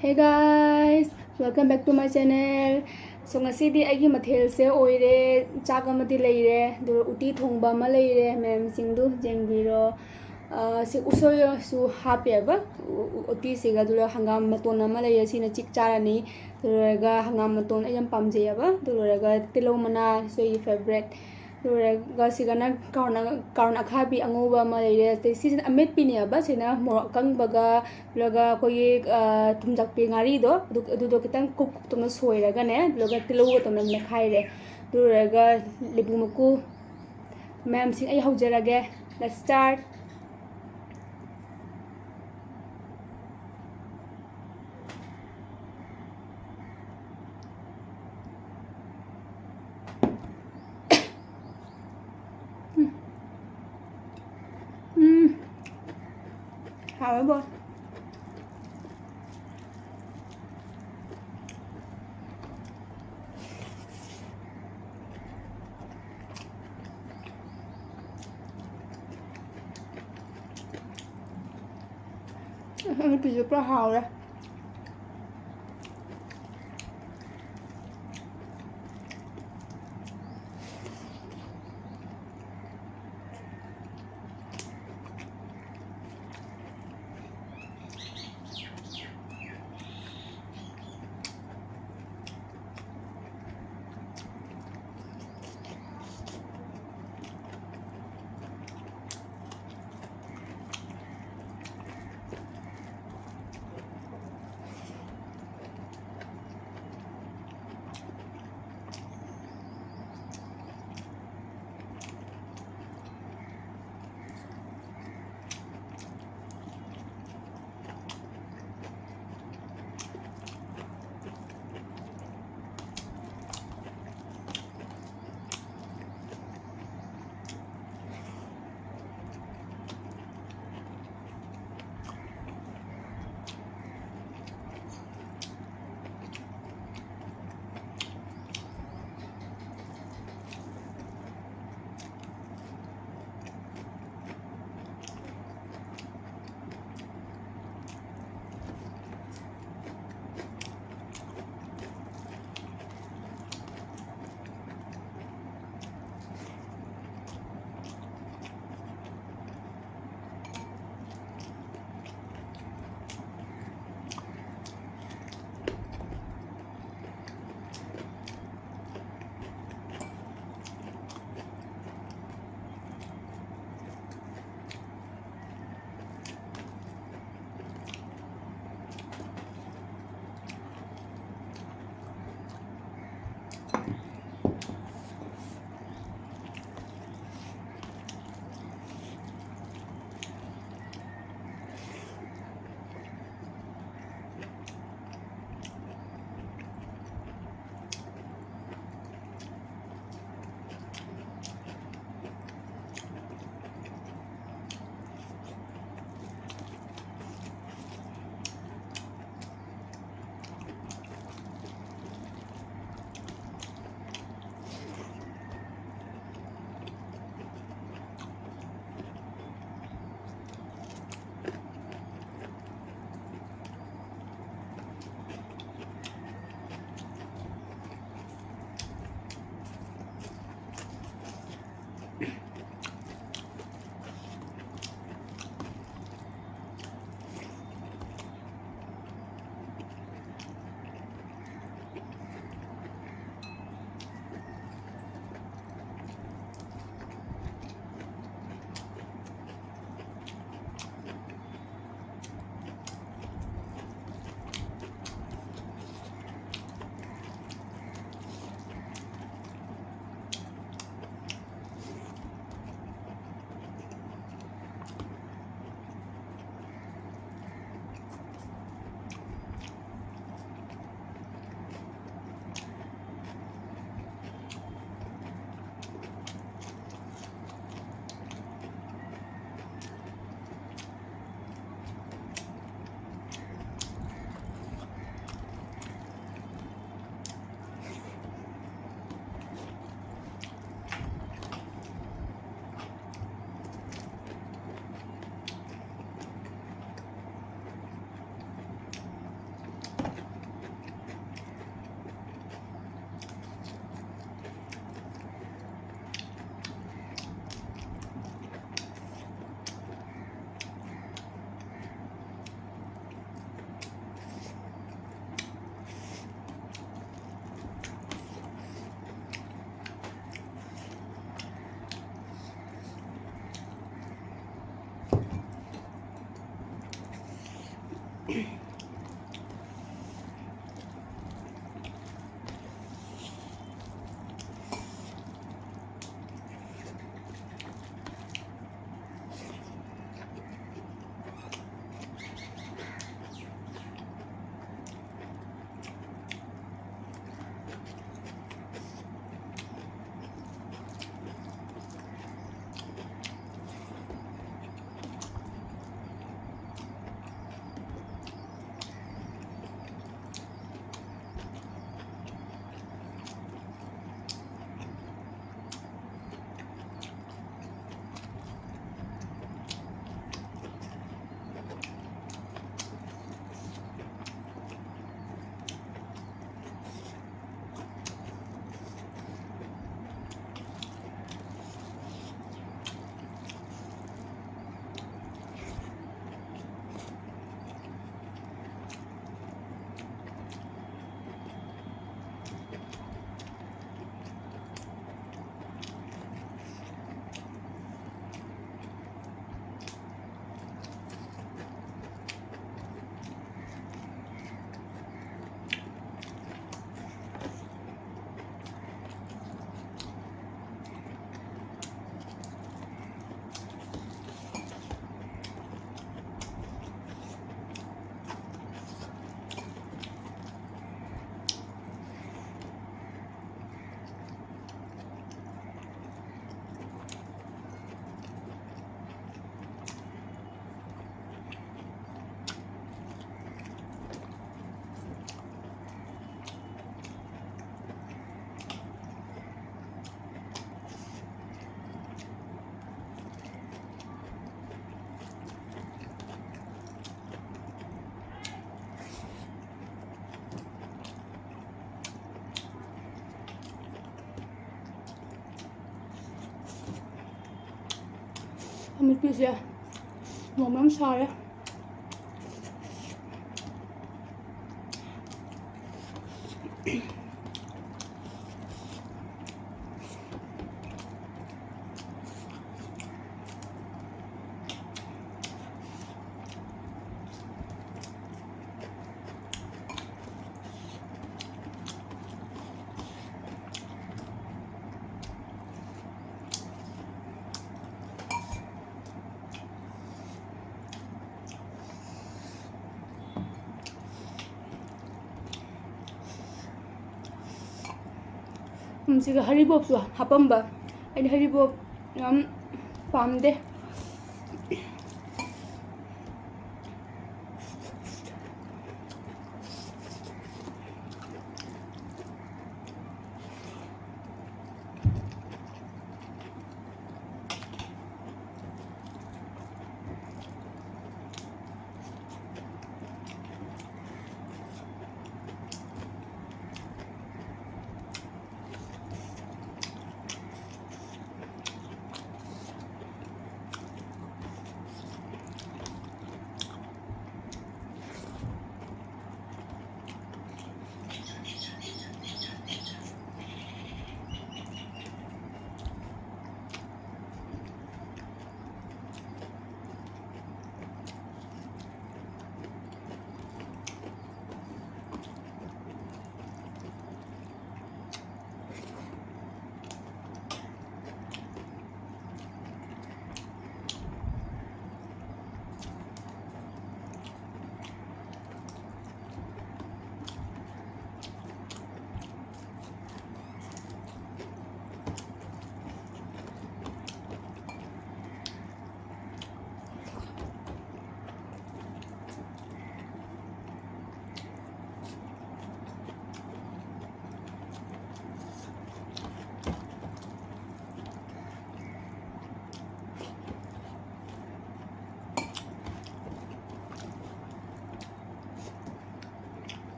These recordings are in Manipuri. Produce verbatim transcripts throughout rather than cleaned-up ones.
Hey guys, welcome back to my channel. So ꯉꯁꯤꯗꯤ ꯑꯩꯒꯤ ꯃꯊꯦꯜꯁꯦ ꯑꯣꯏꯔꯦ, ꯆꯥꯛ ꯑꯃꯗꯤ ꯂꯩꯔꯦ, ꯑꯗꯨꯒ ꯎꯇꯤ ꯊꯣꯡꯕ ꯑꯃ ꯂꯩꯔꯦ, ꯃꯌꯥꯝꯁꯤꯡꯗꯨ ꯌꯦꯡꯕꯤꯔꯣ꯫ ꯑ, ꯁꯤ ꯎꯁꯣꯏꯁꯨ ꯍꯥꯞꯄꯦꯕ ꯎ-, ꯎ-, ꯎꯇꯤꯁꯤꯒ, ꯑꯗꯨꯒ ꯍꯪꯒꯥꯝ ꯃꯇꯣꯟ ꯑꯃ ꯂꯩꯌꯦ, ꯁꯤꯅ ꯆꯤꯛ ꯆꯥꯔꯅꯤ꯫ ꯑꯗꯨ ꯂꯣꯏꯔꯒ ꯍꯪꯒꯥꯝ ꯃꯇꯣꯟ ꯑꯩ ꯌꯥꯝ ꯄꯥꯝꯖꯩꯑꯕ꯫ ꯑꯗꯨ ꯂꯣꯏꯔꯒ ꯇꯤꯜꯍꯧ ꯃꯅꯥ, ꯁꯤ ꯑꯩꯒꯤ favourite꯫ ꯑꯗꯨ ꯂꯣꯏꯔꯒ ꯁꯤꯒꯅ ꯀꯥꯔꯣꯠ, ꯀꯥꯔꯣꯠ ꯑꯈꯥꯕꯤ ꯑꯉꯧꯕ ꯑꯃ ꯂꯩꯔꯦ꯫ ꯑꯗꯩ ꯁꯤꯁꯤꯅ ꯑꯃꯦꯠꯄꯤꯅꯦꯕ꯫ ꯁꯤꯅ ꯃꯣꯔꯣꯛ ꯑꯀꯪꯕꯒ, ꯑꯗꯨꯒ ꯑꯩꯈꯣꯏꯒꯤ, ꯑ, ꯊꯨꯝꯖꯥꯛꯄꯤ ꯉꯥꯔꯤꯗꯣ, ꯑꯗꯨ, ꯑꯗꯨꯗꯣ ꯈꯤꯇꯪ ꯀꯨꯞ ꯀꯨꯞꯇꯧꯅ ꯁꯣꯏꯔꯒꯅꯦ, ꯑꯗꯨꯒ ꯇꯤꯜꯍꯧꯒ ꯇꯧꯅ ꯃꯦꯠꯈꯥꯏꯔꯦ꯫ ꯑꯗꯨ ꯂꯣꯏꯔꯒ ꯂꯦꯕꯨ ꯃꯀꯨ꯫ ꯃꯌꯥꯝꯁꯤꯡ, ꯑꯩ ꯍꯧꯖꯔꯒꯦ꯫ Let's start. ꯎꯝ꯫ ꯎꯝ꯫ ꯍꯥꯎꯋꯦꯕꯣ꯫ ꯑꯁ, ꯑꯃꯦꯠꯄꯤꯁꯦ ꯄꯨꯔꯥ ꯍꯥꯎꯔꯦ꯫ ꯅꯨꯄꯤꯁꯦ ꯃꯣꯃꯣ ꯌꯥꯝ ꯁꯥꯔꯦ꯫ ꯎꯝ, ꯁꯤꯒ ꯍꯔꯤꯕꯣꯞꯁꯨ ꯍꯥꯞꯄꯝꯕ꯫ ꯑꯩꯗꯤ ꯍꯔꯤꯕꯣꯞ ꯌꯥꯝ ꯄꯥꯝꯗꯦ꯫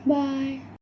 Bye.